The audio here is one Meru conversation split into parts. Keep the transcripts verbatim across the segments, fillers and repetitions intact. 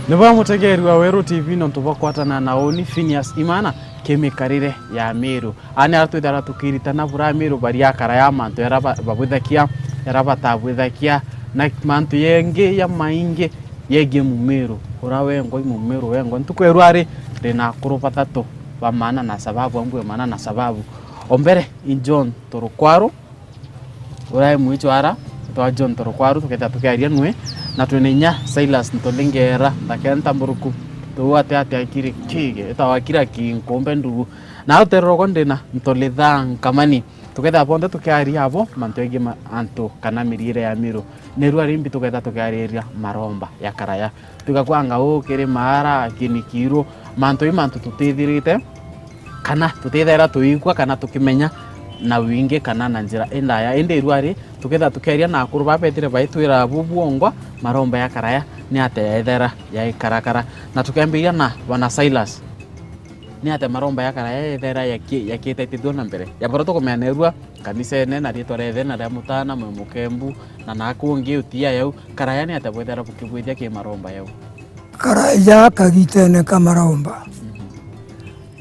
Ni bwa mutegeri wa Weru T V nontu bwa kwatana na uni Phineas Imana kimikarire ya Miru. Ani ara twithara tukiritana bura Miru baria akara ya mantu yara ba-, babwithakia, yara batabwithakia, na mantu yengi ya maingi yegie Mumiru. Ura wengwa i Mumiru wengwa. Ntuku ya rwari ndina akuru bathatu ba maana na sababu, ambu e maana na sababu. O mbere i John Torokwaru, uria e mwichwara, etwa John Torokwaru, tukethira tukiaria nwe, na twina inya Silas Ntolingera, nthakenta mburuku, tuu ate ate akiri kige, etawa kira ki nkumbe ndugu. Na rutere rwakwa ndina Ntolitha Nkamani. Tukethira bonthe tukiaria abo, mantu egie ma-, antu kana miriire ya Miru. Ni rua rimbi tukethira tukiariria maromba ya karaya. Tugakwanga uu kiri maara, kini kiiru, mantu i mantu tutithirite, kana tutithaira tuikua, kana tukimenya na wingi, kana na njira indaya. Indi irua ri, tukethira tukiaria na akuru baa betire baitwira bu bwongwa, maromba ya karaya ni atia yaithera yaikarakara. Na tukiambiria na Bwana Silas, ni atia maromba ya karaya yaithera yaki-, yakiititithua na mbere? Ya boro tukumenya na irua, kanisene na riitwa ria Ithe na ria Mutaana, mwe mukembu, na naku ungi utia yau. Karaya ni atia bwethera bukibwithia ki maromba yau? Karaya kagitene ka maromba,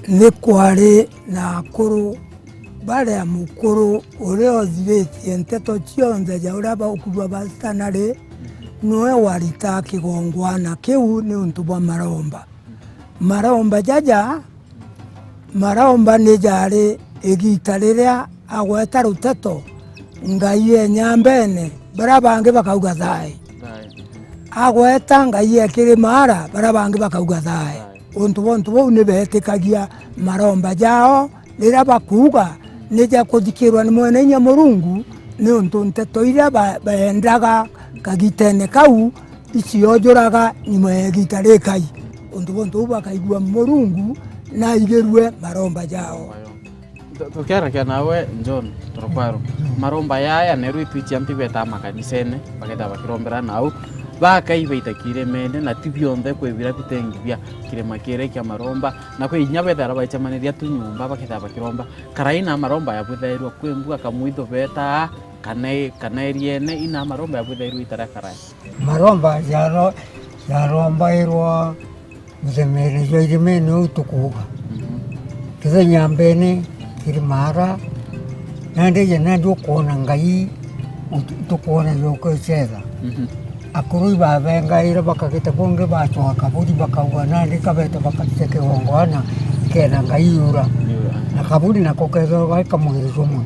ni kwari na akuru baria mukuru uria uthiritie nteto cionthe ja uria baukugua basitanari, niwe warita kigongwana kiu niuntu bwa maromba. Maromba jaja, maromba ni jari igita riria agweta ruteto Ngai e nyambene, baria bangi bakauga thai. Thai. Agweta Ngai e kiri maara, baria bangi bakauga thai. Thai. Untu bwa untu buu ni beetikagia maromba jao riria bakuuga ni ja kuthikirwa ni Mweneinya Murungu, niuntu nteto iria ba-, beendaga kagitene kau iciojuraga nyuma ya igita rikai. Untu buntu buu bakaigua Murungu naigirue maromba jao. Tu-, tukiarakia nawe John Torokwaru, maromba yaya neru itwichi antu igwetaa makanisene, bakethira bakirombera nau, bakai baita kirimene, na ti bionthe kwi biria bitengithia kirima kiria kia maromba, na kwi inya bethira baicemaniria tu nyumba bakethira bakiromba. Karai na maromba ya bwithairua kwi mbu akamwitho betaa, kana, kana eriene ina maromba ya bwithairua itaria karai. Maromba jaro-, jarombairwa muthemene jwa irimene uu tukuuga. Mhm. Kithenya mbene kiri maara, nandi ja nandi ukwona Ngai, ut-, tukwona jukicetha. Mhm. Akuru ibabengaire bakagita kungi bacoka kaburi bakauga nandi kabete bakarite kigongwana kena Ngai ura. Ura. Na kaburi nako kethagwa gai kamwiri jumwe.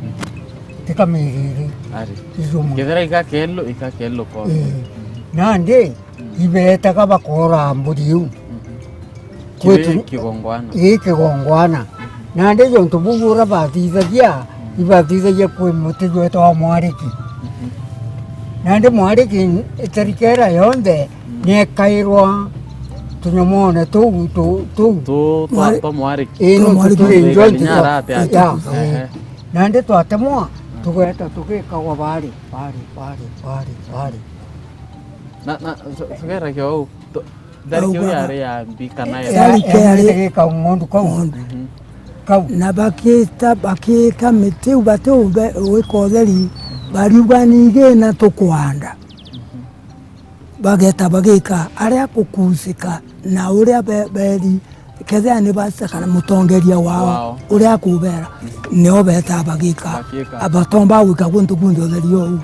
Ti kamiri iri. Ari. Ijumwe. Kethira igakelo, igakelo ko. Ii. Nandi, mm, ibetaga bakora mburi iu. Mhm. Kiri kigongwana. Ii kigongwana. Mhm. Nandi jontu buu ura bathithagia, mm, ibathithagia kwi muti jwetagwa mwariki. Mhm. Nandi mwariki itarikera yonthe, mm, niekairwa tunyamone tuu, tuu, tuu. Tuu twa, twa mwariki. Ii, twa mwariki. Turi njonti. Nyaara atia? Ii, ii. Ehe. Nandi twatemwa, tugeta tugikagwa bari, bari, bari, bari, bari. Na, na, tu-, tugeragia uu, tu-, tharike uu yari ya mbi kana ya, yari, yari, yari gikau ng'ondu kau. Ng'ondu. Mhm. Kau. Na bakita, bakita miti u bati ube-, wika utheri, bariuga ningi na tukwanda. Mhm. Bageta bagika aria kukusika na uria be-, beri kethira ni basa kana mutongeria wao, wao, uria akubera, mm, nio beta bagika. Bagika. Abatomba gwika guntu kunthe utheri ou.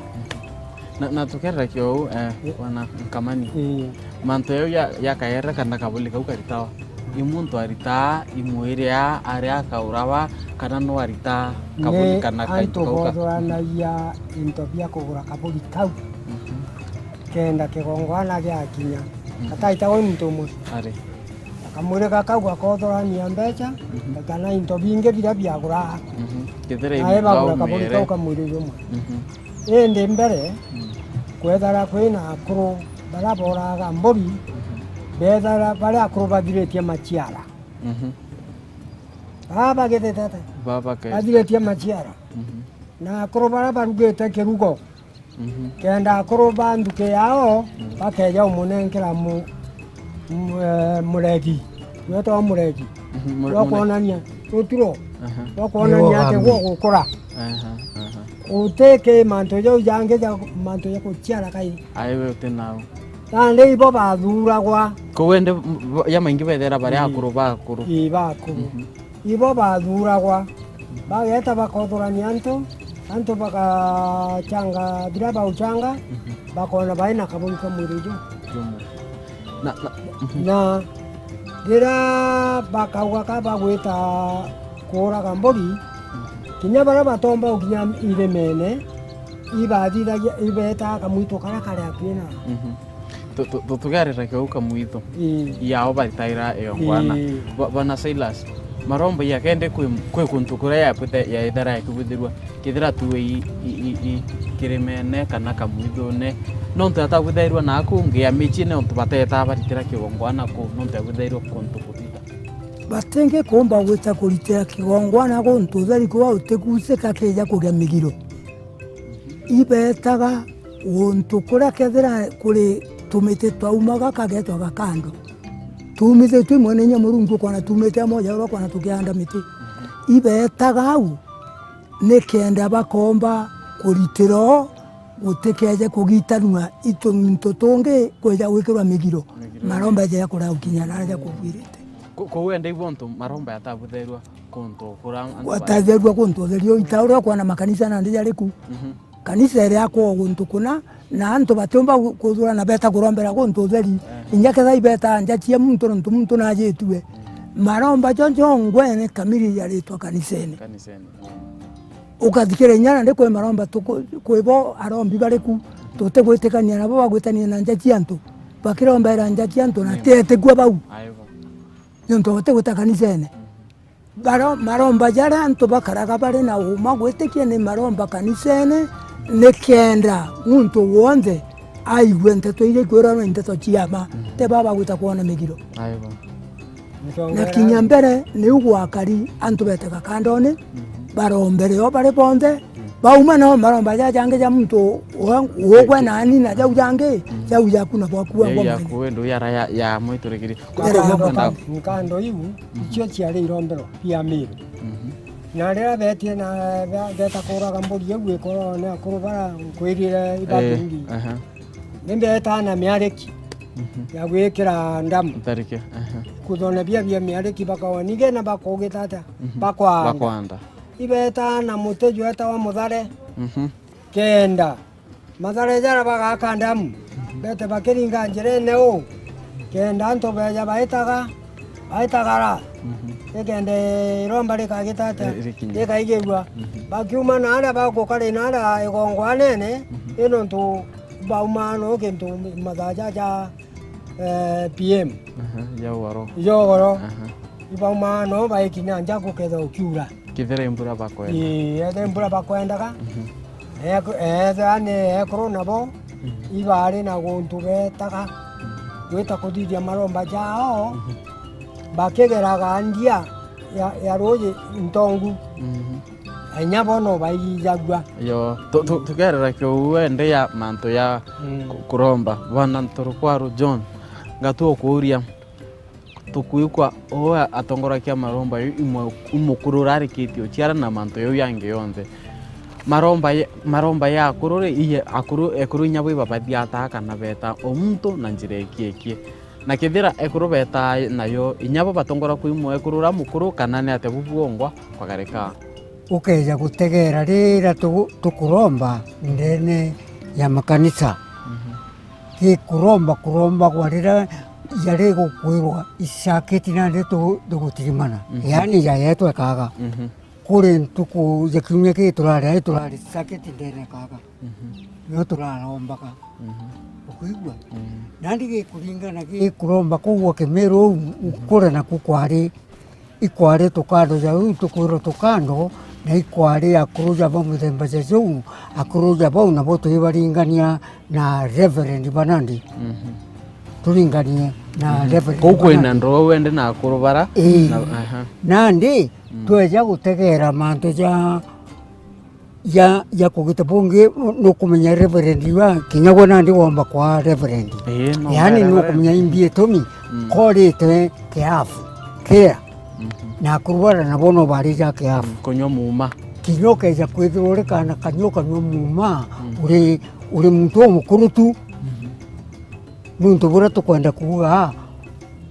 Na, na tukerera kio uu, eh, wana Nkamani. Ii. Mantu yau ya, ya kaere kana kabuli kau karitawa. I muntu aritaa imwiri aa aria akaurawa kana no aritaa kabuli kana kaintu kau ka- bothoranagia into bia kugura kabuli kau. Mhm. Kenda kigongwana giakinya, mhm, gataitagwa muntu umwe. Ari. Akamwirika kau gakothorania mbeca, mhm, kana into bingi biria biaguraa. Mhm. Kethira nae bagura kaburi kau kamwiri jumwe. Mhm. Indi mbere, mm, kwethara kwina akuru baria boraga mburi, mhm, bethara bari akuru bathiritie maciara. Mhm. Baa bagitete ata? Baa bake- bathiritie maciara. Mhm. Na akuru baria barugite kirugo, mhm, kenda akuru ba nthuki yao, mhm, bakeja umunenkera mu-, mu-, eh, muregi. Wetagwa muregi. Mhm, mure-, mure- wa kwonania uturo. Aha. Wa kwonania ati gwo gukura. Aha, aha. Uti ki mantu jau jangi ja mantu ja guciara kai. Ai, we uti nau. Nandi ibo bathuragwa. Kou indi m-, b-, ya maingi bethera bari Ii. akuru ba akuru. Ii, ba akuru. Mhm. Ibo bathuragwa. Bageta bakothurania antu, antu bagachanga biria bauchanga, Mhm. bakona bai na kaburi ka mwiri ju. Jumu. Na, na, mhm. Na riria bakauga ka bagwita kuuraga mburi, Mhm. kinya baria batomba gukinya irimene, ibathithagia, ibetaa kamwitu karia kari akui na Mhm. Tu-, tu-, tu-, tugerera kiu kamwitho. Ii. Yao baritaira iyo ngwana. Ii. Bwa-, Bwana Silas, maromba ya kende kwi, kwi kuntu kuria yapite-, yaithera yakibwithirua. Kethira tu i, i, i, i kirimene kana kamwithune. Nontu atabwithairua naku ngia michine, nontu batetaa baritira kigongwana ku, nontu yabwithairua kuntu kuthitha. Batingi kumba gwita kuritira kigongwana guntu utheri kuria utigucika kija kugia migiro. Ibetaga guntu kuria kethira kuri tumiti twaumaga kagetwa gakando. Tuumithitue imwe ni inya Murungu, ukona tuumite amoja uria ukona tukianda miti. Ibetaga au nikenda bakomba kuritira o gutikeje kugitanua i tuminto tungi kwija gwikirwa migiro. Migiro. Maromba eje ya kuria gukinya na aria ja kubuirite. Ku-, kou ende ibo antu maromba yatabutherua kuntu kuria antu ba- Gwatatherua kuntu utheri o ita uria ukona makanisa nandi jari ku. Mhm. Kanisa iri akwa o guntu kuna, na antu batiumba gu-, kuthurana beta kurombera guntu utheri. Eh. Inya ketha ibeta nja cia muntu, nontu muntu najitue. Mm. Maromba jo jongwene kamiri jaritwa kanisene. Kanisene, mm. Ukathikira inya nandi kwi maromba tuku-, kwi bo arombi bari ku, tutigwitikania nabo bagwitania na nja cia antu. Bakirombaira nja cia antu na Mm. tietikua bau. Aye bo. Niuntu batigwita kanisene. Mm. Baro-, maromba jaria antu bakaraga bari na uma gwitikia ni maromba kanisene, nikenda muntu wonthe aigue nteto iria ikwirwa ni nteto cia ma, Mhm. ti baba gwita kwona migiro. Aye bo. Na kinya mbere niu gwakari antu betaga kandone, Mhm. barombere o bari bonthe, Mhm. bauma no maromba ja jangi ja muntu ugwe nani na jau jangi, Mhm. jau jaku na bwaku Yai wangwa yaku mwene. Wendo yara ya, ya mwiturikiri. Yara ya Kwenda- muthambi. Nkando iu, Mhm. icio ciari irombero bia Miru. Mhm. Na riria betie na be-, beta kuraga mburi iu ikorwo ni akuru bara nkwirire Eh, ibabingi. Aha. Nimbetaa na miariki Mhm. ya gwikira ndamu. Ntarike, aha. Kuthona bia bia miariki bakawa nige na bakugita atia? Mhm. Bakwanda. Bakwanda. Ibetaa na muti jwetawa muthare. Mhm. Kenda. Mathare jara bagaka ndamu, bete bakiringa njirene u, kenda antu beja baitaga, baitagara. Mhm. Ikenda iromba rikagita atia? Ri-, rikinya. Rikaigirua. Mhm. Bakiuma na aria bagukari na aria igongwanene, Mhm. i nontu baumaa no kintu mathaa ja, ja, eh, P M. Aha, ya ugoro. Ya ugoro. Aha. Ibaumaa no baikinya nja gukethwa ukiura. Kethira i mbura bakwenda. Ii, ethira i mbura bakwendaga. Mhm. Ek-, ethira ni ekuru nabo, Mhm. ibari na guntu betaga Mhm. gwita kuthithia maromba jao, Mhm. bakigeraga ndia ya, ya ruuji ntongu. Mhm. Inya bo no baigijagua. Yo, tu-, tu-, tugerera kiu wende ya mantu ya Mm. ku-, kuromba. Bwana Ntorokwaru John, ngatua ukuuria, tukwigua uu atongoragia maromba yu imwe, imukuru urarikitie uciara na mantu jau yangi yonthe. Maromba ya, maromba ya akuru ri, iye akuru, ekuru inya bo ibabathiataa kana betaa o muntu na njira ikiekie. Na kethira ekuru betaa nayo, inya bo batongora kwimwa ekuru uria mukuru, kana ni atia bu bwongwa kwagarika? Ukeja gutegera riria tu-, tukuromba ndene ya makanisa. Mhm. Ki kuromba, kurombagwa riria jari gukwirwa icaketi nandi tu-, tugutirimana. Mhm. Yaani ja yetu ekaga. Mhm. Kuri ntuku ja kiumia kii turari ai turari caketi ndene kaga. Mhm. Nio turarombaga. Mhm. Ukwigua? Mhm. Nandi gikuringana gikuromba kuu gwa Kimiru uu, kure naku kwari, ikwari tukando ja uu tukwirwa tukando, na ikwari akuru ja ba muthemba ja jau, akuru ja bau nabo twibaringania na Reverend Banandi. Mhm. Turinganie na Mhm. Reverend Kuu kwina Banandi. Ndoo wende na akuru bara? Ii. Na, aha. Nandi, Mm. tweja gutegera mantu ja, ja, ja kugita bungi, nukumenya Reverend wa, kinya gwe nandi womba kwa Reverend. Ii, no Yaani mere nukumenya imbi itumi, Mm. korite kiafu, kia. Mhm. Na akuru bara nabo no bari ja kiafu. Mm, kunywa muma. Kinya ukeja kwithirwa uri kana kanyua ukanywa muma, Mm. uri, uri muntu umukuru tu. Mhm. Nuntu buria tukwenda kuuga,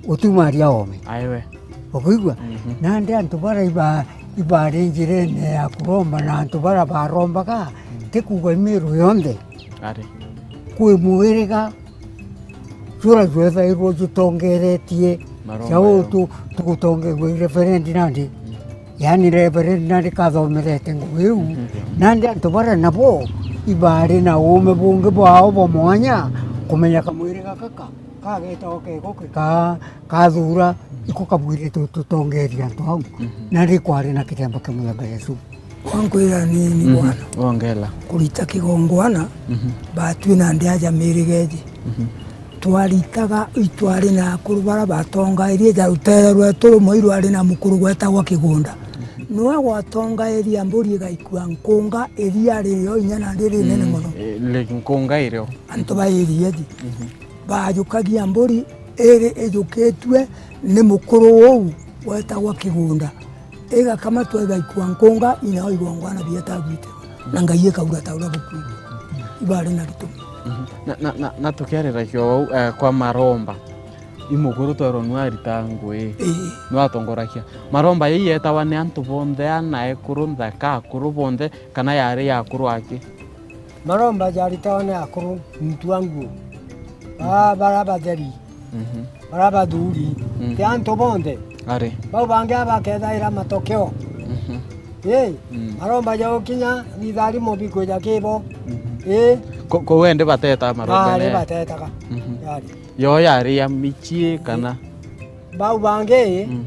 utiumaria oome. Aiwe. Ukwigua? Mhm. Nandi antu baria iba-, ibari njirene ya kuromba na antu baria barombaga, mm, ti kuuga i Miru yonthe. Ari. Kwi mwiriga jura jwethairwo jutongeretie. Maromba jau jau. Tu-, tugutongerua i Reverend nandi. Mm. Yaani Reverend nandi kathomerete ngugi iu, mhm, nandi antu baria nabo ibari na uume bungi bwao bwa mwanya kumenya kamwiriga gaka kageta o kego gika-, kathura iko kabwirite tutongeria antu au. Mhm. Nandi kwari na kithemba kia muthemba Yesu. Wankwira ni, ni, mhm, bwana. Wongela. Kurita kigongwana, mhm, batwi nandi aja mirigeji. Mhm. Twaritaga, itwari na akuru bara batongairie ja rutere rwetu rumwe irwari na mukuru gwetagwa Kigunda. Mhm. Niwe gwatongairie mburi igaikua nkunga, iria ririo inya nandi rinene, mm, mono. Eh, like nkunga irio. Antu ba area ji. Mhm. Bajukagia mburi iri ijukitue ni mukuru uu wetagwa Kigunda. Igakamatwa igaikua nkunga, inao igongwana bietagwite. Na Ngai ikauga ta uria bukwigua. Ibari na gitumi. Mhm. Na, na, na, na tukiariragia uu, eh, kwa maromba, i mukuru twerwa niwe arita ngui. Ii. Niwe atongoragia. Maromba yai yetawa ni antu bonthe, ana, ekuru, nthaka, akuru bonthe, kana yari ya akuru aki? Maromba jaritawa ni akuru, muntu wa nguo. Ba-, bara batheri. Mhm. Bara bathuri. Mm. Ti antu bonthe. Ari. Bau bangi abakethaira matokeo. Mhm. Ii, mm, maromba ja ukinya, itharimo bikwija kibo. Mhm. Ii. Ko-, kou endi bateta maromba. Ari ne? Batetaga. Mhm. Yari. Yo yari ya michie kana? Bau bangi, mm,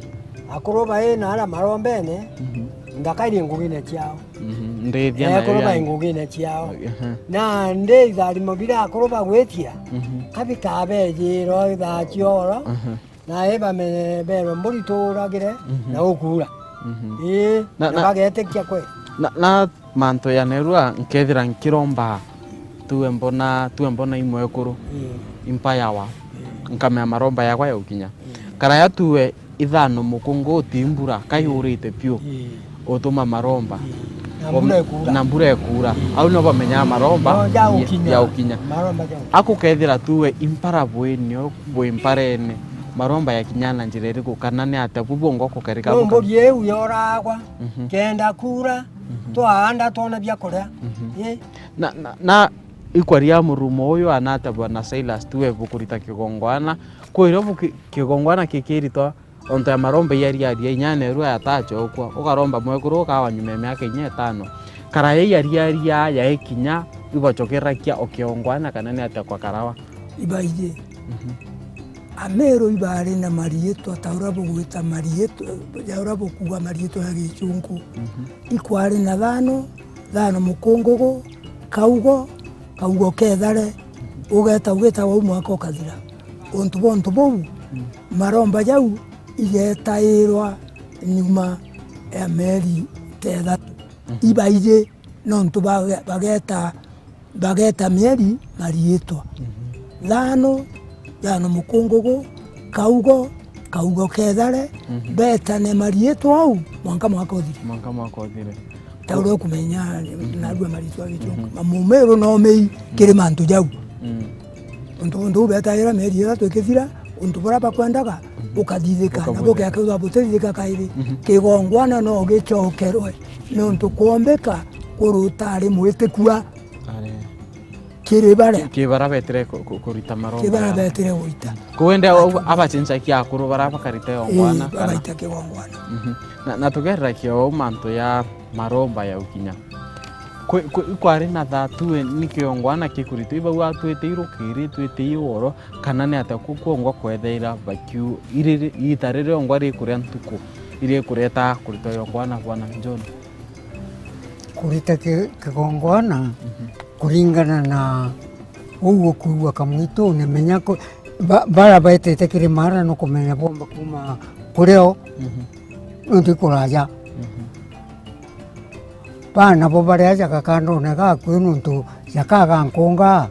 akuru bai na aria marombene, mhm, nthaka iri ngugine ciao. Mhm. Ndithia nayo ekuru bai ngugine ciao. Aha. Nandi itharimo biria akuru bagwitia, mhm, kabikabejirwa ithaa cioro, aha, na ibamenye berwe mburi tuuragire, mhm, na ukuura. Mhm. Ii, na, na, na bagetikia kweli. Na, na mantu ya nerua nkethira nkiromba, tuwe mbona, tuwe mbona imwekuru, mm, impayawa, mm, nkamea maromba yakwa ya ukinya. Mm. Karaya tuwe ithano mukungu utimbura, kai, mm, urite piu, mm, utuma maromba. Mm. Na mbura ikuura. Na mbura ikuura. Mm. Au no bamenyaa maromba, no, ya ye-, ukinya, ya ukinya. Maromba ya ukinya. Akukethira tuwe impara bwinio, bwi mparene, maromba ya kinya na njira iriku, kana ni atia bu bwongo kukarika? No, buka-, mburi iu yoragwa, mhm, kenda kuura, mhm, twaanda twona bia kuria. Mhm. Ii. Na, na, na ikwaria murumo uyu anata Bwana Silas, tuwe bukurita kigongwana, kwirio buki-, kigongwana kikiritwa, onto ya maromba iariaria, inya nerua yatachokwa, ukaromba mwekuru ukawa nyuma ya miaka inya itano. Karaya iariaria ya ikinya, ibacokerakia o kigongwana kana ni atia kwa karawa? Ibaiji. Mhm. Ameru ibari na mariitwa ta uria bugwita mariitwa, ja uria bukuuga mariitwa ya gichunku. Mhm. Ikwari na thano, thano mukungugu, kaugo, kaugo kethare, ugeta ugita wau mwaka ukathira. Untu bwa untu buu, mm, maromba jau igetairwa nyuma ya mieri ta ithatu. Mhm. Ibaiji nontu bage-, bageta bageta mieri mariitwa. Mhm. Thano, thano mukungugu, kaugo, kaugo kethare, mhm, betane mariitwa au, mwanka mwaka uthire. Mwanka mwaka uthire. Ta uria ukumenya, mhm, narua mariitwa gichunku. Mhm. Mamumiru no mei, mhm, kiri mantu jau. Mm. Untu, untu uu betaira mieri ithatu ikithira, untu buria bakwendaga, mhm, bukathithika. Nabo bukabuthika. Bukeethirwa butithithika kairi. Mhm. Kigongwana no gicokerwe, niuntu kwombika kuri utari mwitikua. Ari. Kiri baria. Ki-, ki baria betire ku-, ku-, kurita maromba. Ki baria yao betire kurita. Kou indi au, au abacenjagia akuru baria bakarita igongwana, ii, kana? Bagaita kigongwana. Mhm. Na, na tugereragia uu mantu ya maromba ya ukinya. Kwi-, kwi-, ikwari na thaa tu ni kigongwana kikuritwa, ibau atwite irukiri, twite iworo, kana ni atia ku-, kwongwa kwetheira bakiu, iriri-, iita riria ongwa rikuria ntuku, irikureta kurita kigongwana, Bwana John? Kurita ki-, kigongwana, mhm, kuringana na uu ukwigua kamwitune, menya ku-, ba-, baria baetete kiri mara nukumenya bomba kuuma kurio, mhm, nuntu ikuraja. Mhm. Baa nabo baria aja gakandone gakui nuntu jakaga nkunga,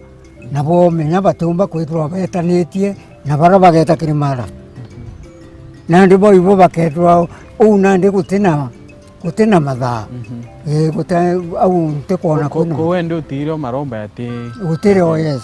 nabo menya batiumba kwithirwa betanitie na baria bageta kiri mara. Mhm. Nandi bo ibo bakethirwa uu nandi gutina Guti na mathaa. Mhm. Ii, guti, au ntikwona. Ku-, ku-, kwina. Kou endi utiire o maromba yati. Gutiri o, yes.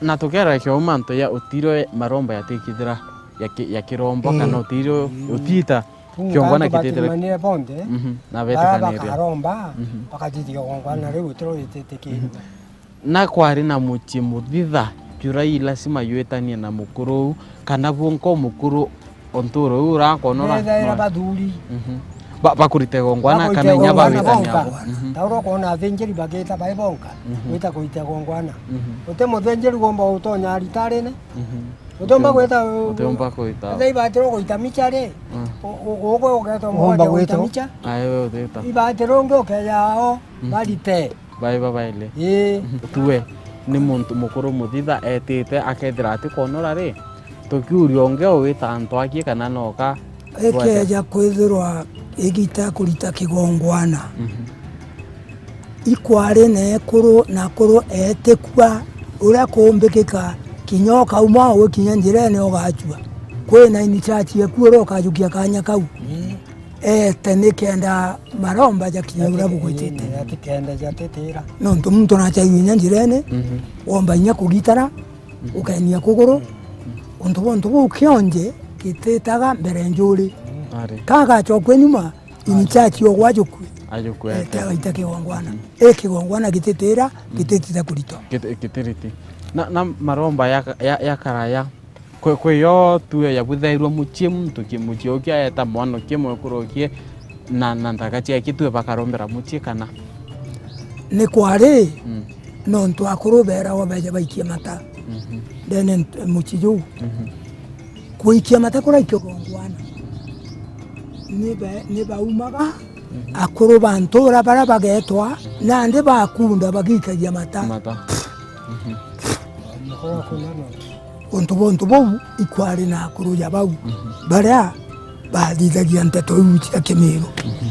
Na tukeera kiuma antu ya utiro maromba yatikithira yaki-, yakirombwa, mm, kana utiro, mm, utita. Kiongwana kititire. Batumanire bonthe, mhm, na bara betikaniria. Bakaromba, mhm, bakatithia kigongwana, mhm, riu utiro rititikirwe. Mhm. Na kwari na mucii muthitha, jura i lazima jwitanie na mukuru uu, kana bwonka umukuru o nturo uu urakona ura-, bethaira no-, bathuri. Mhm. Ba-, bakurita igongwana kana inya bawitania bonka. Mhm. Ta uria ukwona athinjiri bagita bai bonka, mhm, gwita kurita igongwana. Mhm. Uti muthinjiri ugomba utonya aritarine. Mhm. Utiumba gwita u-, utiumba gwita. Ethia ibatirwo gwita micha ri, mm, u-, u-, ugwe ugetwa mugwete gwita micha. Ae, we utita. Ibatirwo ungi ukeja ao, mhm, barite. Bai babaili. Ii. Mhm. Tue ni muntu mukuru muthitha etite akethira atikonora ri, tukiuria ungi o wita antu aki kana noka. Ikeja kwithirwa igita ya kurita kigongwana. Mhm. Ikwari na ekuru, na akuru etikua, uria kumbikika, kinya ukauma ugikinya njirene ugachua. Kwina in charge eku uria ukajukia kanya kau. Mm. Eete nikenda maromba jakinya uria bugwitite. Jatikenda jatitira. Nontu muntu nachairwe inya njirene, mhm, womba inya kugitara, mhm, ukenia kuguru. Mhm. Untu bwa untu buu kionje gititaga mbere njuri. Ari. Kagachokwe nyuma, in charge ogwa ajukue. Ajukue. Ete agaita kigongwana. Mhm. I kigongwana gititira, mhm, gititite kuritwa. Giti-, gitiriti. Na, na maromba ya, ya, ya karaya, kwi, kwi yo tue yabuthairwe mucii muntu ki mucii uki aeta mwana uki mwekuru uki na, na ntaka ciaki tue bakarombera mucii kana? Ni kwari, mm, nontu akuru beragwa beja baikie mata, mhm, ndene nt-, mucii juu. Mhm. Kuikia mata kuraikio kigongwana, ni be-, ni baumaga, mhm, akuru ba ntura baria bagetwa, nandi bakunda bagikagia mata. Mata. Mhm. Untu bwa untu buu ikwari na akuru ja bau, mhm, baria bathithagia nteto iu cia Kimiru. Mhm.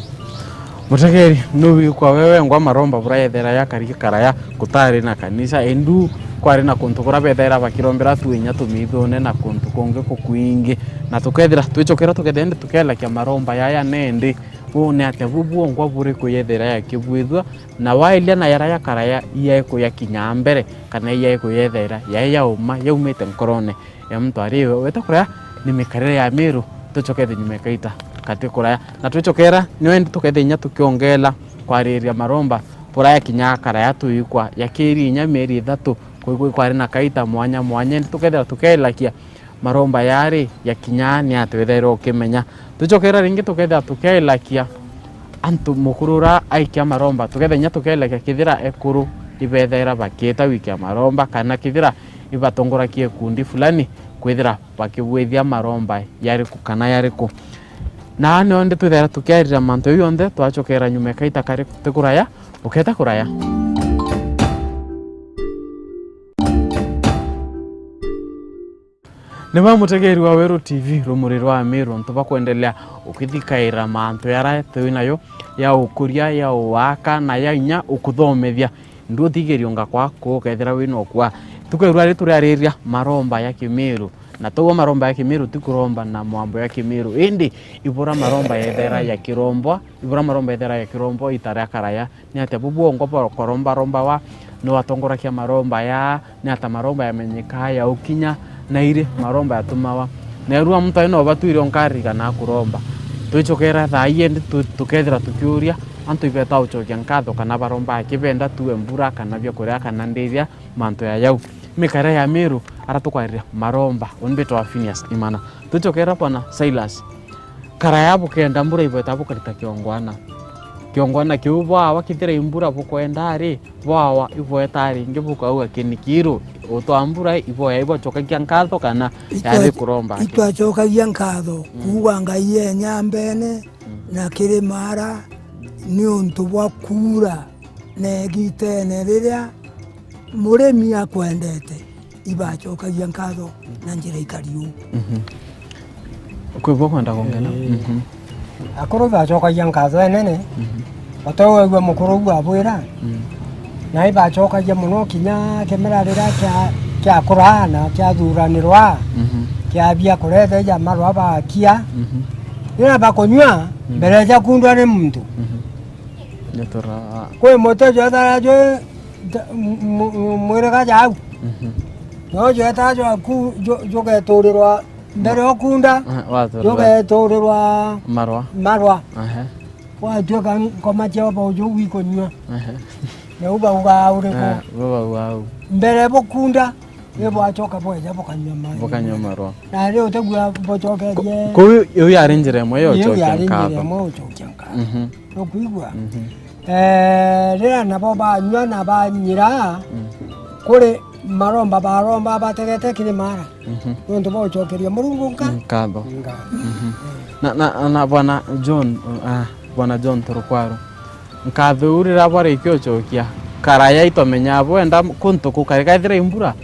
Mutegeri, nuwigua we wengwa maromba buria yethera yakari karaya, gutari na kanisa, indu kwari na kuntu kuria bethaira bakirombera tu inya tumithune na kuntu kungi kukwingi. Na tukethira twicokera tukethira indi tukelakia maromba yaya nendi, uu ni atia bu bwongwa buri kuyethera yakibwithua, na wailia na yara ya karaya iyae kuyakinya mbere, kana iyae kuyethera yae yauma yaumite nkorone ya muntu ari iwe weta kuraya ni mikarire ya Miru, tucokethe nyuma ikaita kati kuraya. Na twicokera, niwe indi tukethe inya tukiongela kwariria maromba, buraya kinya karaya tuikwa, yakiri inya mieri ithatu, kwigwa ikwari na kaita mwanya mwanya, indi tukethira tukelakia maromba yari yakinya ni atia wethairwa ukimenya. Twicokera ringi tukethira tukelakia antu mukuru ura aikia maromba, tukethira inya tukelakia kethira ekuru ibethaira bakiita gwikia maromba, kana kethira ibatongorakia ikundi fulani kwithira bakibwithia maromba yariku kana yariku. Na nio ndi twithaira tukiarira mantu jau jonthe, twacokera nyuma ikaita kari ti kuraya, uketa kuraya. Ni ba mutegeri wa Weru T V, rumuri rwa Miru, ntu bakwendelea ukithikaira mantu yara twi nayo ya ukuria, ya uwaka, na ya inya ukuthomethia. Ndu utigerio ngakwa kuu kethira wina ukwa. Tukerwa ri turiariria maromba ya Kimiru. Na togwa maromba ya Kimiru ti kuromba na mwambo ya Kimiru. Indi ibura maromba yethera ya kirombwa, ibura maromba yethera ya kirombwa ita ria karaya. Ni atia bu bwongwa bwa kurombarombawa? Ni watongorakia maromba ya, ni ata maromba yamenyekaa ya ukinya, na iri maromba yatumawa? Na erua muntu ari no batwire onkarika na kuromba. Twicokera thaa ii indi tu-, tukethira tukiuria antu ibeta ucokia nkatho kana baromba akibenda tue mbura kana biakuria kana ndithia mantu ya yau. Mikara ya Miru ara tukwariria maromba, undi bitwa Phineas Imana. Twicokera bwana Silas. Karaya bukenda mbura ibweta bukarita kiongwana. Kiongwana kiu bwawa kithira imbura bukwenda ri, bwawa ibweta ringi bukauga kinikiru, utwa mbura iboya ibwacokagia nkatho kana yathi kuromba aki? Itwacokagia nkatho, mm, kuuga Ngai e nyambene, mm, na kiri mara, ni untu bwa kuura na igitene riria murimi akwendete. Ibacokagia nkatho na njira ikari uu. Mhm. Kwi bo kwenda kwongera? Ii. Mhm. Akuru ibacokagia nkatho enene, mhm, otoigua mukuru uu abwira, mm, na ibacokagia mono kinya kimera riria kia, kiakura na kiathuranirwa, mhm, kiabia kuretheja marua bakia, mhm, riria bakunyua, mm, mbere ja kundwa ni muntu. Mhm. Nituraga. Kwi muti jwethara jwi nta-, m-, m-, mwiriga jau. Mhm. No jweta jwaku ju-, jugeturirwa mbere okunda, eh, waturirwa jugeturirwa marwa. Marwa. Ehe. Gwatuika nkoma cia uba uju gwikunyua. Ehe. Nau baugaa uriku? Eh, bo baugaa au. Mbere bukunda, ni bwacoka bweja bukanyua mai. Bukanyua marwa. Na riu utegua bucokerie. Ku-, kuu iu yari njira imwe ya ucokia nkatho. Iu yari njira imwe ucokia nkatho. Mhm. Nukwigua? Mhm. Eh, riria nabo banyua na banyira, mm, kuri maromba baromba bategete kiri mara. Mhm. Nontu bwa gucokeria Murungu nka-, mm, nkatho. Nkatho. Mhm. Na, na, na Bwana John, ah, Bwana John Turukwaru, nkatho iu riria bwarikia ucokia, karaya itwamenyaa bwenda kuntu kukari kaithira imbura,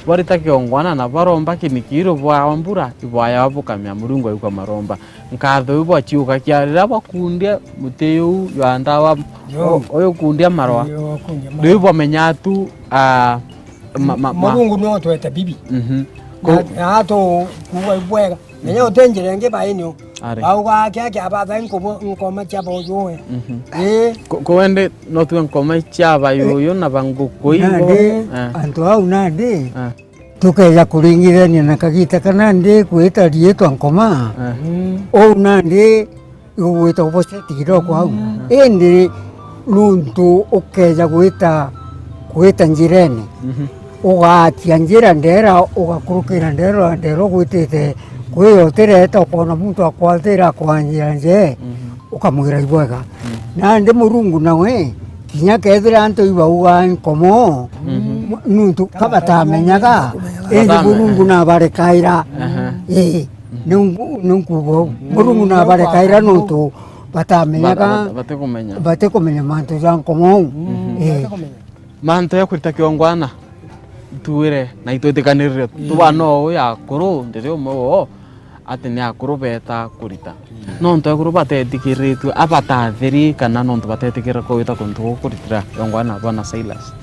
bwarita kiongwana na baromba kinikiru bwa mbura, ibwaya bukamea Murungu aikua maromba. Nkatho iu bwaciukakia riria bwakundia muti uu jwa ndawa, yo, o-, uyu kundia marwa. Yo, kundia marwa. Riu bwamenyaa tu, ah, ma-, ma-, ma-, Murungu niwe utwete bibi. Mhm. Na, ko- na atu kuuga ibwega. Menya uti njira ingi bainio. Ari. Baugaa kia kia batha nkubu-, nkoma cia bojuwe. Mhm. Ii. Ko-, koende no tue nkoma cia bayuyu na banguku ibo. Nandi, eh, antu au nandi, eh, tukeja kuringithania na kagita kana ndi kwita riitwa nkoma, eh, mm, uu nandi igugwita opposite kidogo au. Mm. Indi nuntu ukeja gwita, gwita njirene, mhm, ugaatia njira ndera, ugakurukira ndera, ndera ugwitite kwiyotireta, ukona muntu akwatira kwa njira njee, mhm, ukamwira ibwega. Mm. Nandi Murungu nawe, kinya kethira antu ibaugaa nkomo, mhm, nuntu kabatamenyaga, indi batamenya. Murungu nabarekaira. Aha. Ii, nunku-, nunkuuga uu. Mm. Murungu nabarekaira nuntu batamenyaga, ba-, ba-, batikumenya. Batikumenya mantu ja nkomo uu. Mm. Ii. Batikumenya. Mantu ya kurita kiongwana, ituire na itwitikanirire, mm, tubana uu ya akuru, ndiri umwe woo, ati ni akuru beeta kurita. Mm. Nontu akuru batetikiriritue, abatathiri kana nontu batetikirira kwita kuntu gukuritira yongwa na bwana Silas.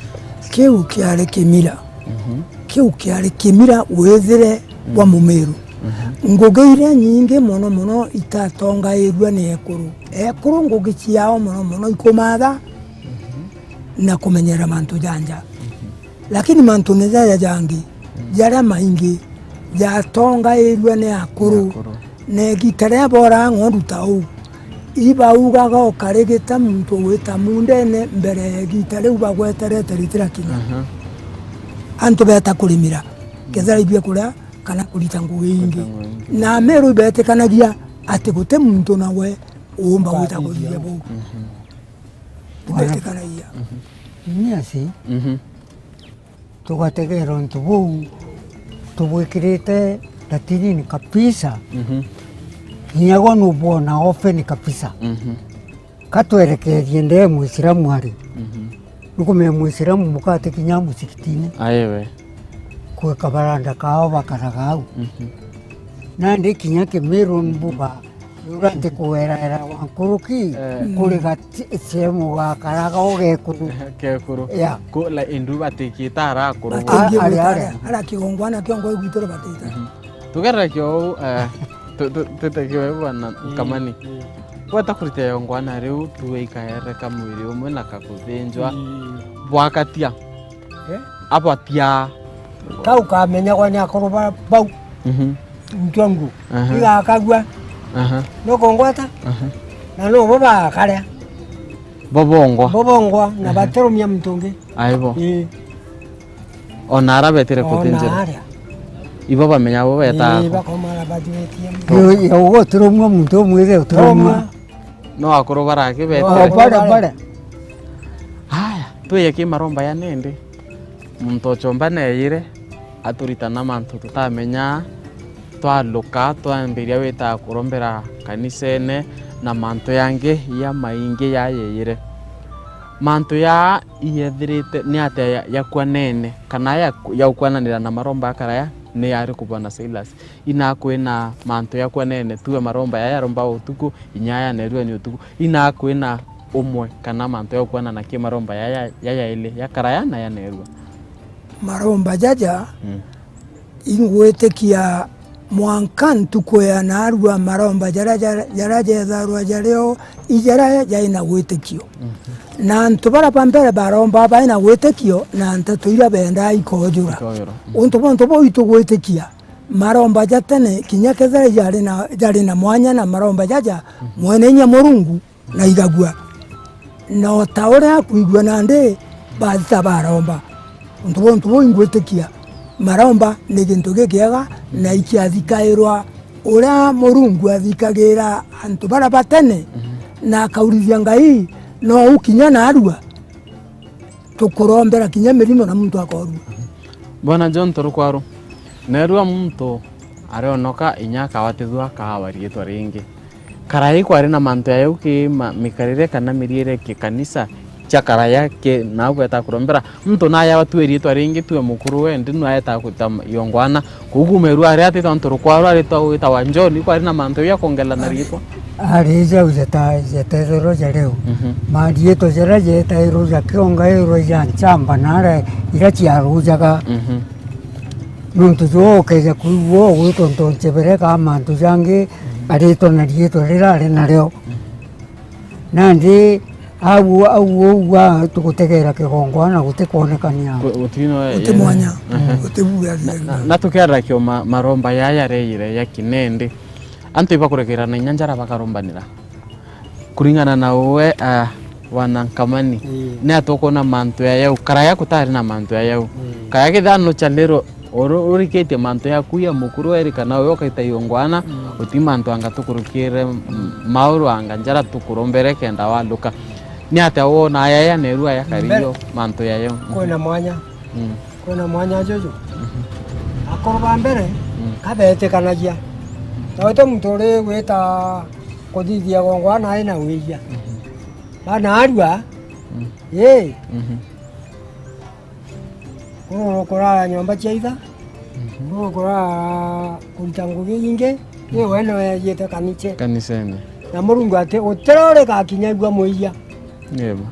Kiu kiari kimira. Mhm. Kiu kiari kimira withire, mm, bwa Mumiru. Mhm. Ngugi iria nyingi mono mono itatongairua ni ekuru. Ekuru ngugi ciao mono mono ikumatha, mhm, na kumenyera mantu ja nja. Mhm. Lakini mantune jaja jangi, mm, jaria maingi jatongairua ni akuru. Ni akuru. Na igita riria boraa ng'ondu ta uu, ibaugaga ukarigita muntu wita mundene mbere ya igita riu bagweterete ritirakinya. Aha. Antu beeta kurimira, kethira ibia kuria kana kurita ngugi ingi. Kurita ngugi ingi. Na Ameru ibetikanagia ati guti muntu nawe uumba gwita kuthithia buu. Mhm. Ibetikanagia. Mhm. Ni asi. Mhm. Tugategera untu buu tubwikirite ratinini kabisa. Mhm. Kinya gwe nubwona open kabisa. Mhm. Ka twerekerie ndee Mwisilamu ari. Mhm. Nukumenya Mwisilamu muka ati kinya musikitine. Aewe. Kwi kabaranda kao bakaraga au. Mhm. Nandi kinya Kimiru mbuga Ura nti kueraera wa nkuruki, eh, kuri gati-, sehemu gakaraga ugekuru. Kekuru. Ya. Ku-, la, indu batikite arakuru. Batingi. A-, ari, gwikara, ari. Ara kigongwana kio ngoi gwitu ribatite. Mhm. Tugerere kio uu, eh, tu-, tu-, tutekiwe bwana, mm, Kamani. Mm. Gweta kurita yongwana riu, tuwe ikaereka mwiri umwe na kakuthinjwa. Mm. Bwakatia. Eh? Abatia. Kau kamenyagwa ni akuru ba-, bau. Mhm. Ntwangu. Aha. Igakagua. Aha. Nukungwata? Aha. Na nubo bagakaria. Bo bongwa. Bo bongwa, na, aha, batirumia muntu ungi. Ai bo. Ii. Ona ara betire kutinjira. Ona aria. Ibo bamenya bo beta. Ii, ako. Bakoma ara bathiretie. Yo, yo, ugo turumwa muntu umwe, uturumwa. Turumwa. No akuru baraki betire. No akuru. O bare, bare. Haya, twije ki maromba ya nindi. Muntu o chomba neeyire, aturitana mantu tutamenyaa, twaluka, twambiria wita kurombera kanisene, na mantu yangi ya maingi yayeeyire. Mantu yaa iyethirite ni atia ya, ya kwanene, kana ya, ya gukwananira na maromba akaraya, ni yariku, Bwana Silas? Inaa kwina mantu ya kwanene, tuwe maromba yaya yaromba utuku, inya yayanerua ni utuku. Inaa kwina umwe kana mantu ya gukwanana ki maromba yaya, ya yaili, ya karaya na ya nerua? Maromba jaja, mm, ingwitikia Mwanka ntuku ya naarua maromba jaria, jaria, jaria jeethairwa jario i jaria jari na witikio. Mhm. Na antu baria ba mbere baromba bari na witikio na nteto iria bendaa ikoojura. Ikoojura. Mhm. Untu bwa untu buu itugwitikia, maromba ja tene kinya kethira jari na, jari na mwanya na maromba jaja, mhm, mwene inya Murungu na igagua. Na o ta uria akwigua nandi bathita baromba. Untu bwa untu buu ingwitikia, maromba ni gintu gikiega na ikiathikairwa uria Murungu athikagira antu baria ba tene, mhm, na akaurithia Ngai, nou kinya naarua tukurombera kinya mirimo na muntu akoorua. Bwana John Torokwaru, neerua muntu arionoka inya akawatithua akaawa riitwa ringi. Karai kwari na mantu ya jau ki ma-, mikarire kana miriire ki kanisa cia karaya ki nau bweta kurombera. Muntu nayawa tu riitwa ringi tu e mukuru we, ndi nu aeta kuta yongwana. Kuu kuuma iru aria atitwa ntu rukwaru aritwa gwitawa John, kwari na mantu ya kwongerera na riitwa? Ari jau jeta-, jetetherwa ja riu. Mhm. Mariitwa jaria jetairwa ja kiongairwa ja nchamba na aria iria ciarujaga. Mhm. Nontu juu ukeja kwigua ugwitwa ntonchebere ka mantu jangi, mhm, aritwa na riitwa riria ari nario. Mhm. Nandi au, au ugua tugutegera kigongwana gutikwonekania. Gu-, guti no, guti, eh, mwanya, aha, guti buya. Na, na, na tukiaragia ma-, maromba yaya reire ya kinende, antu ibakurekerana inya njara bakarombanira. Kuringana na uwe, ah, Bwana Nkamani, ii, ni atia ukwona mantu ya yau? Karaya kutari na mantu ya yau. Ii. Kaya kithano cha lero, uru-, urikitie mantu yaku ya mukuru eri kana uyo ukaita yongwana, mm, uti mantu anga tukurukire, mm, mauru anga njara tukurombere kenda waluka. Ni atia wona yaya neru aya kari yo mantu ya yau? Kwina mwanya. Mm. Kwina mwanya juju. Mhm. Akuru ba mbere, mm, kabetikanagia. Na uti muntu uri gwita kuthithia gongwana ari na wiya. Mhm. Bana arua, mm, ii. Mhm. Kuru kurara nyomba cia itha, mhm, kuru kurara kurita ngugi ingi, ii we niwe eejite kaniche. Kanisene. Na Murungu ati utira urikakinyagua mwiya. Yebo.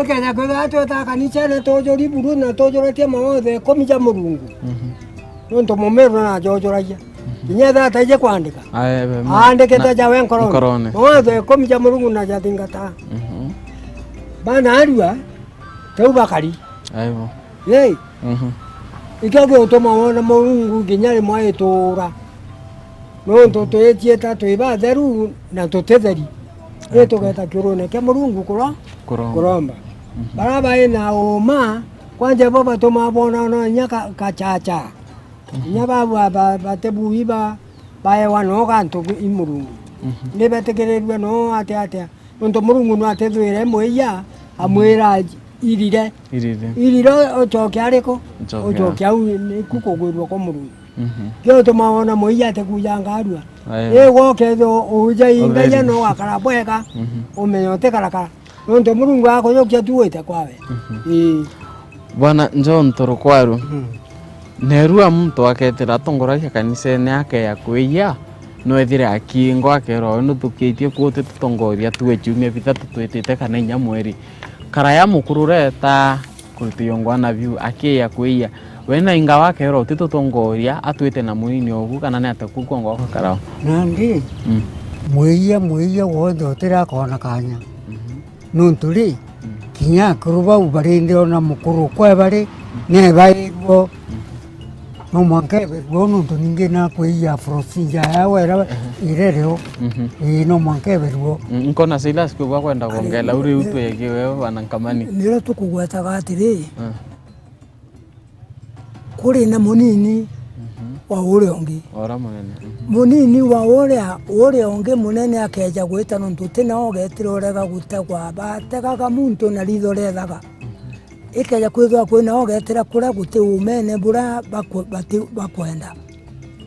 Ikenda kwithirwa twita kanicene tujuri buru na tujuretie mawatho ikumi ja Murungu. Mhm. Nontu mumiru najojuragia. Mhm. Kinya ethira ataiji kwandika. Ae, be, ma-, aandikite na-, jawe nkorone. Nkorone. Mawatho ikumi ja Murungu na jathingata. Mhm. Bana arua, tiu bakari. Aibo. Ii. Mhm. Ikio giutuma wona Murungu kinya rimwe aituura. Nontu twitieta twi batheru na tutitheri. Ii, tugeta kiurune kia Murungu kuro-, kuromba. Kuromba. Mhm. Baria bai na uuma, kwanja bo batumaa boona ona inya ka-, kachacha. Mhm. Inya ba, ba, ba, batibui ba, baewa noo gantu i Murungu. Mhm. Ni betikirirue noo atia atia. Nontu Murungu no atithwire mwiya, amwira, "Irire." Irire. Irire ucoke ariku? Ucoke. Ucoke au niku kugwirua kwa Murungu. Mhm. Kio utuma wona mwiya atikuja ngarua. Aya. Ii, gwe ukethirwa uja ingaia no ugakara bwega, mhm, umenye utikarakara. Nontu Murungu akujukia tu wite kwawe. Mhm. Ii. Bwana John Torokwaru, mhm, neerua muntu akethira atongoragia kanisene akeya kwiya, no ethire akingwa akerwa, "We nuthukitie kuu utitutongoria tue ciumia bithatu twitite kana inya mweri." Karaya mukuru ureta kurita yongwana biu akiya kwiya. We na ingawa akerwa, "Utitutongoria, atwite na munini oku kana ni atia kuu kwongwa gukarawa?" Nandi, mm, mwiya, mwiya wonthe utira akoona kanya. Mhm. Nontu ri, mm, kinya akuru bau bari ndi ona mukuru kwe bari, mm, nebairwo. Mm. No mwanka eberwe nontu ningi nakwiya procedure yawe ira, aha, irereo. Mhm. Ii, no mwanka eberwe. Mm, nkona Silas kiuga kwenda kwongela uri utu yegi wewe bana nkamani. Niro tukugwetaga atiri, ah, kuri na munini, mhm, wa uria ungi. Ora munene. Mhm. Munini wa uria, uria ungi munene akeja gwita nontu uti nao ugetira urega gutegwa, bategaga muntu na ritho rethaga. Mhm. Ikeja kwithirwa kwina ugetira kuria guti umene buria baku-, bati-, bakwenda,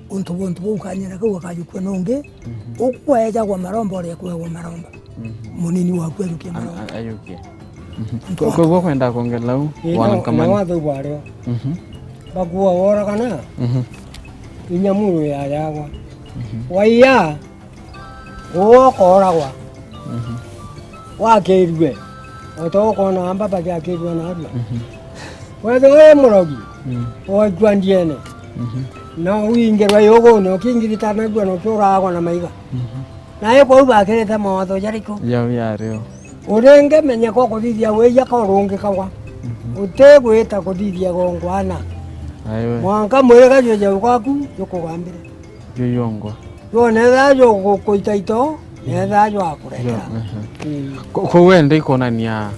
untu buntu buu kanyira kau akajukua nungi, mhm, ukwejagwa maromba uria kwegwa maromba. Mhm. Munini waku ajukie maromba. Ajukie. Mhm. Kwa-, kwa hivyo kwenda kuongelea huu, ii, wana no, nkamani. Na watho bwario. Mhm. Bakua woragana, mhm, inya muru yayagwa. Mhm. Waiya, uwe ukooragwa. Mhm. Wakirue, o ta ukoona amba bagiakirua narua. Mhm. Wethirwa wi murogi, mm, ugaikua ndiene. Mhm. No uingirwa yugune, ukingiritanagua na ukiuragagwa na maiga. Mhm. Na ikwou bakirite mawatho jariku? Jau jario. Uringi menyeka ukuthithia wiya ka urungikagwa. Mhm. Utigwita kuthithia gongwana. Aiwe. Mwanka mwiriga jwa jau gwaku jukugambire. Juyongwa. Jwona etha jugukuita ito, na etha jwakurekera. Jo, ehe. Mm. Ko-, kou wende ikonania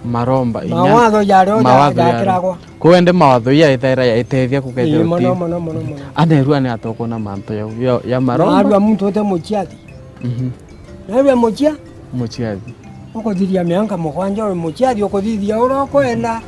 maromba inya mawatho jario ja-, mawatho jario jakiragwa. Kou wende mawatho iya itaira yaitethia kukethia. Ii, mono, uti- mono, mono, mono. Anerua ni atokona mantu ya, ya, ya maromba. Narua muntu ute muciathi. Mhm. Narua mucia? Muciathi. Ukuthiria mianka mugwanja uri muciathi, ukuthithia uria ukwenda.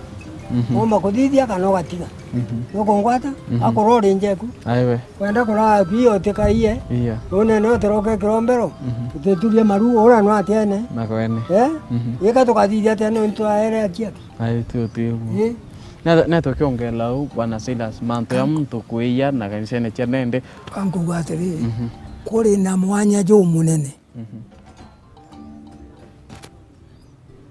Mhm. Womba kuthithia kana ugatiga. Mhm. Nukungwata? Mhm. Akorwa uri njeku. Aiwe. Kwenda kuraa kwi utikaie. Iya. Runene utiroke kirombero. Mhm. Utiturie maru ura no atiene. Na kwene. Eh? Mhm. Ika tukathithia atiene untu aere aciathi. Ai, ti uti uguo. Ii. Na, na tukiongela u, Bwana Silas, mantu ya muntu kwiya na kanisene cia nende. Kankuuga atiri, mhm, kuri na mwanya jumunene. Mhm.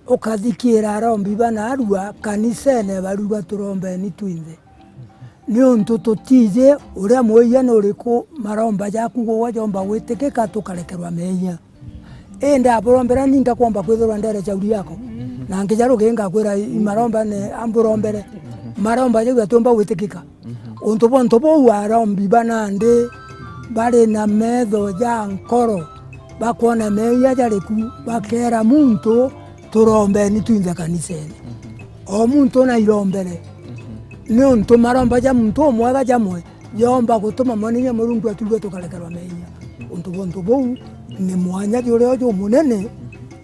Ukathikira arombi banarua kanisene baruga turombeni twinthe. Niuntu tutiji uria mwiya ni uriku, maromba jaku gugwa jomba gwitikika tukarekerwa meeyia. Indi aburombera ni nkakwomba kwithirwa ndere chauri yako. Na nkija rugi ngakwira i maromba ni amburombere. Maromba jau jatiumba gwitikika. Untu bwa untu buu arombi ba nandi bari na metho ja nkoro bakwona meeyia jari ku, bakeera muntu, "Turombeni twinthe kanisene." O muntu nairombere. Niuntu maromba ja muntu umwega jamwe joomba gutuma mwanene Murungu aturue tukarekerwa meeyia. Untu bwa untu buu ni mwanya jurio jumunene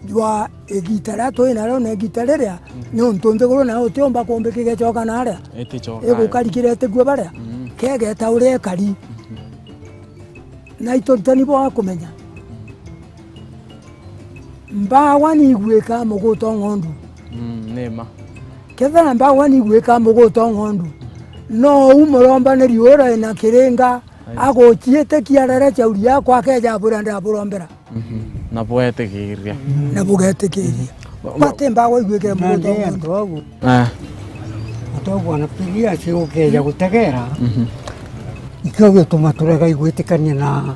jwa igiita riria turi nario na igiita riria, niuntu nthiguru nayo utiumba kumbi kigecoka naria. Iticoka. Igukarikira itikua baria. Mm. Kegeta uria ikari. Mhm. Na ituritani bwa kumenya. Mbawa ni igwika muguta o ng'ondu. Mm, ni ma. Kethira mbawa ni igwika muguta o ng'ondu, no u murombaniri uria ena kiringa, aguciitikia rere chauri yakwa akeja abura ndaburombera. Mhm. Na bwetikiria. Na bugetikiria. Mhm. Bati mbawa igwike muguta o ng'ondu. Antu agu. Ah. Antu agu anapigia si ukeja gutegera. Mhm. Ikio gituma turega igwitikania na,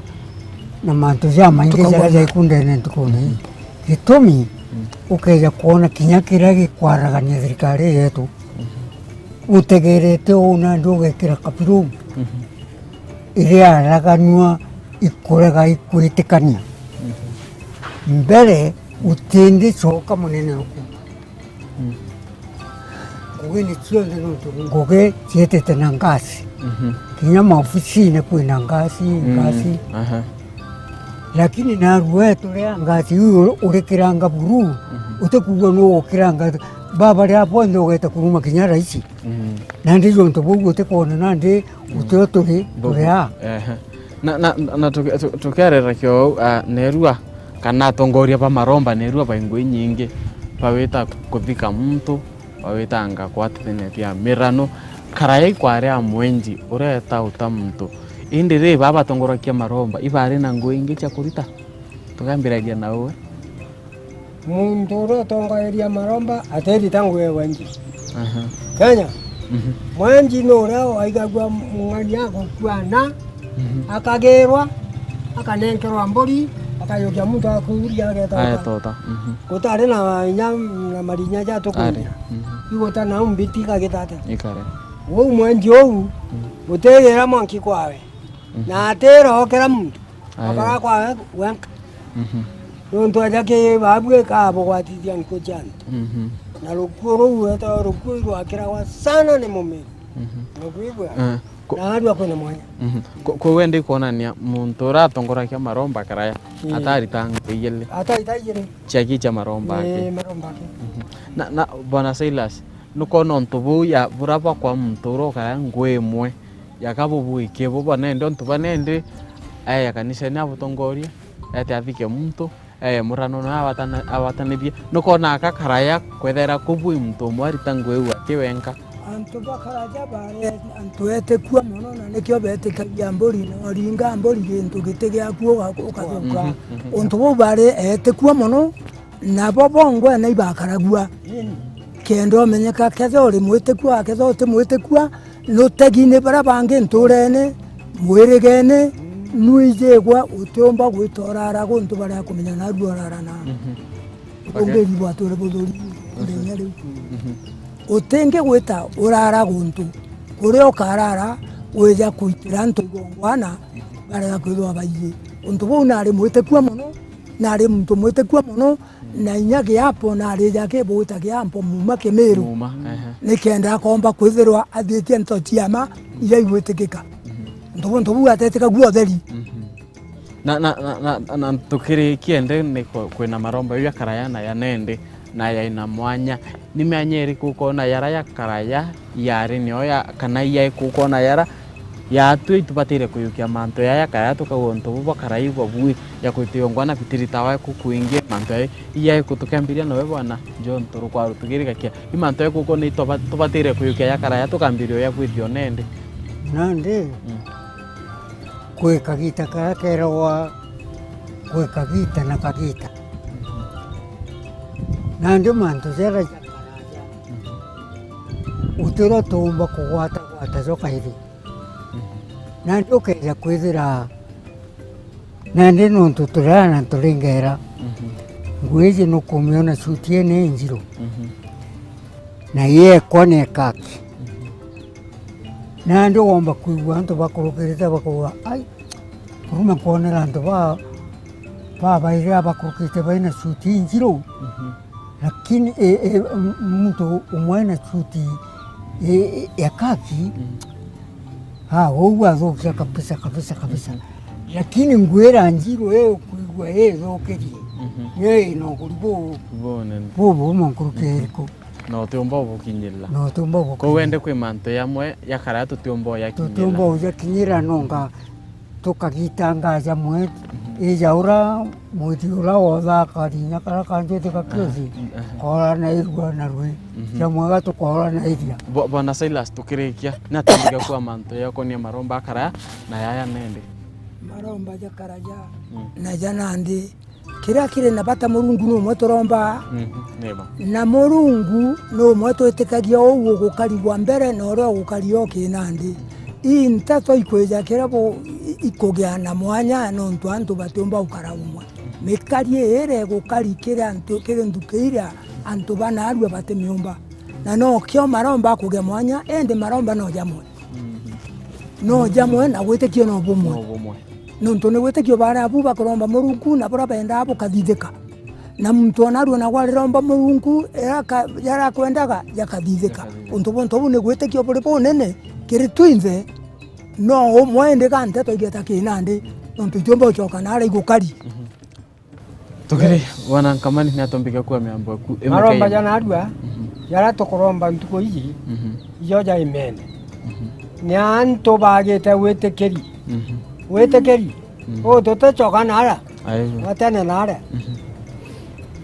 na mantu jamaingi jaria jaiku ndene ntukuni. Gitumi, ukeja kwona kinya kiria gikwaragania thirikari yetu, utegerete uu nandi ugekira kabiru, iria araganua ikurega ikwitikania. Mbere, utindi coka munene uku. Ngugi ni cionthe nontu ngugi cietete na ngasi. Mhm. Kinya maofisine kwina ngasi, mm, ngasi. Aha. Lakini narua turia ngasi iu urikiranga buru, mhm, utikuigua nu ugukiranga, baba ria bonthe ugeta kuruma kinya raisi. Mhm. Nandi jontu buu utikwona nandi, mm, utio turi, bubu, turia. Ehe. Na, na, na tuki-, tu-, tukiarera kio, ah, nerua, kana atongoria ba maromba nerua bai ngugi nyingi, bawita kuthika muntu, bawitanga kwatithania bia mirano, karaya ikwarea mwenji, ureta uta muntu. Indi ri, baba batongoragia maromba, ibari na ngugi ingi cia kurita? Tukambiragia na uwe. Muntu uria utongoreria maromba atirita ngugi ya wenji. Aha. Kenya, mhm, mwenji ni uria waigagua mung'ani agukua na, mhm, akagirwa, akanenkerwa mburi, akajukia muntu akuuria agetota. Agetota, mhm. Gutari na inya na marinya ja tukuuria. Ari, mhm. Iguta na umbiti kagitata. Ikare. Uu mwenji uu, mhm, utigira mwanki kwawe. Mhm. Na atira okira muntu. Aye. Akara kwawe wenka. Mhm. Nontu aja ki babu ikabugwatithia nkuo cia antu. Mhm. Na rukuo ruu eta rukuo irwakiragwa sana ni mumiru. Mhm. Nukwigua? Eh, ko- Na arua kwina mwanya. Mhm. Ko- kou endi kwonania muntu uria atongoragia maromba karaya, ii, atarita ngugi igiri. Atarita igiri. Ciaki cia maromba aki. Ii, maromba aki. Mhm. Na, na, Bwana Silas, nukona untu buu ya bura bakwa muntu uria ukaraya ngugi imwe, yaka bubwikie bo banende, untu banende, aye kanisene abutongorie, ete athike muntu, aye murano na awatana-, awatanithie. Nukona aka karaya kwethera kubui muntu umwe arita ngugi iu ati wenka. Antu bakaraja bari antu etikua mono, na nikio betikagia mburi, na uringa mburi gintu giti giaku uga-, ukathuka. Mhm, mhm. Untu buu bari etikua mono, nabo bongwa na ibakaragua. Kenda umenyeka kethira uri mwitikua, kethira uti mwitikua, nutegi ni baria bangi nturene, Mwirigene, mm, nwiji igwe utiumba gwita urara guntu baria kumenya narua urara na. Mhm. Uthungiri bwatwire buthuri ndenya riu. Mhm. Utingi gwita urara guntu kuria ukarara wija kuitira antu igongwana, barega kwithirwa baiji. Untu buu nari mwitikua mono, nari muntu mwitikua mono, na inya Giapo nari ja Kibugita Giampo muma Kimiru. Muma, ehe. Nikenda akomba kwithirwa athitie nto cia ma iria igwitikika. Mhm. Untu buu, untu buu atetika gua utheri. Mhm. Na, na, na, na, na tukirikia indi ni ku-, kwina maromba jau ya karaya na ya nendi na yaina mwanya. Ni mianya iriku ukona yara ya karaya yari nio ya, kana yaiku ukona yara yatwi itubatire kuyukia mantu yaya karaya tukauga untu bu bwa karaya ibwa bui ya kwitio ngwana bitiri tawa ku kwingi mantu yaya iyaiku tukiambiria nowe bwana John Turukwaru tugirigakia i mantu yaiku ukona ituba-, tubatire kuyukia ya karaya tukambiria uya kwithio nendi. Nandi. Mm. Kwi kagita karia keeragwa kwi kagita na kagita. Nandi mantu jaria ja karaaja, utirio tuumba kugwata gwata jo kairi. Nandi ukeeja kwithira, nandi nontu turaana turingera, nguo iji nukumiona suti ii ni njiru, na yeekwa ni kaki. Nandi ugomba kwigua antu bakurukirite bakauga, "Ai, kuruma nkwonera antu ba, babairi bakurukite baina suti injiru, lakini, e, e, m-, muntu umwe ena suti, e, e, ya kaki, ah, uu athukia kabisa, kabisa, kabisa." Lakini nguo ira njiru ii ukwigua ithukirie, ni ina uguri bu-, bunene, bubuuma nkuruki iriku? Na utiumba ubukinyirira. Na utiumba ubukinyirira. Kou indi kwi mantu jamwe ja karaya tutiumba ujakinyirira. Tutiumba ujakinyirira nonga tukagitanga jamwe, ija ura mwithi ura wothe akarinya karia kanjwiti gakiosi, koora na irua na rui. Jamwega tukoora na iria. Bo-, Bwana Silas, tukirikia, ni atia mbigakua mantu jakonia maromba a karaya na yaya nendi? Maromba ja karaya na ja nandi. Kiria kiri na bata, Murungu numwe turomba. Mhm, niba. Na Murungu numwe twitikagia uu ugukarigwa mbere na uria ugukaria ukinandi. Ii nteto ikwija kiria bu-, i-, ikugia na mwanya nontu antu batiumba gukara umwe. Mikarie iria igukari kiri antu, kiri nthuki iria antu banarua batimiumba. Na nokio maromba kugia mwanya, indi maromba no jamwe. No jamwe na witikio no bumwe. No bumwe. Nontu ni witikio baria abu bakuromba Murungu na buria bendaa bukathithika. Na muntu ona arua nagwe ariromba Murungu, jaria ka-, jaria akwendaga jakathithika. Jakathithika. Untu buntu bu ni witikio buri bunene kiri twinthe, no umwe indi ga nteto igeta kinandi, nontu itiumba gucoka naria igukari. Mhm. Tukiri, Bwana Nkamani, ni atombiga kuwa miambo eku. Maromba ja narua, jaria tukuromba ntuku iji, ijo ja imene. Ni antu bagite witikiri. Witikiri. Uu tuticoka nara. Gatene nara.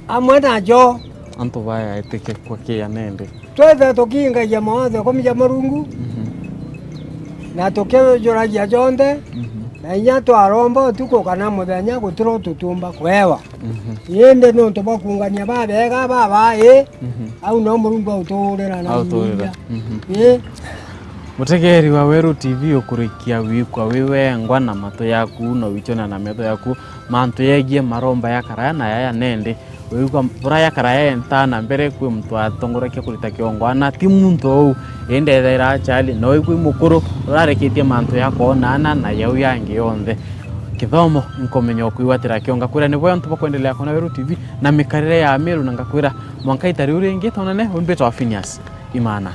Amwe najo. Antu baya etike kwa kia nendi. Twithe tukingagia mawatho ikumi ja Murungu, na tukijuragia jonthe, na inya twaromba utuku kana muthenya, gutiro tutumba kwewa. Indi nontu bwa kuungania babega babai, au no Murungu autuurira na inya. Ii. Mutegeri wa Weru T V, ukurikia wikwa wi wengwa na matu yaku, na wichona na metho yaku, mantu yegie maromba ya karaya na yaya nendi. Wigua bura ya karaya enta na mbere kwi muntu atongoretie kurita kiongwana, ti muntu ou, indi ethaira achali, na wigua i mukuru urarikitie mantu ya koonana na jau yangi yonthe. Kithomo, nkumenya ukwigwatira kio, ngakwira ni bwega antu bakwendelea kuona Weru T V na mikarire ya Meru, na ngakwira mwanka ita riu ringi tonane, umbitwa Phineas Imana.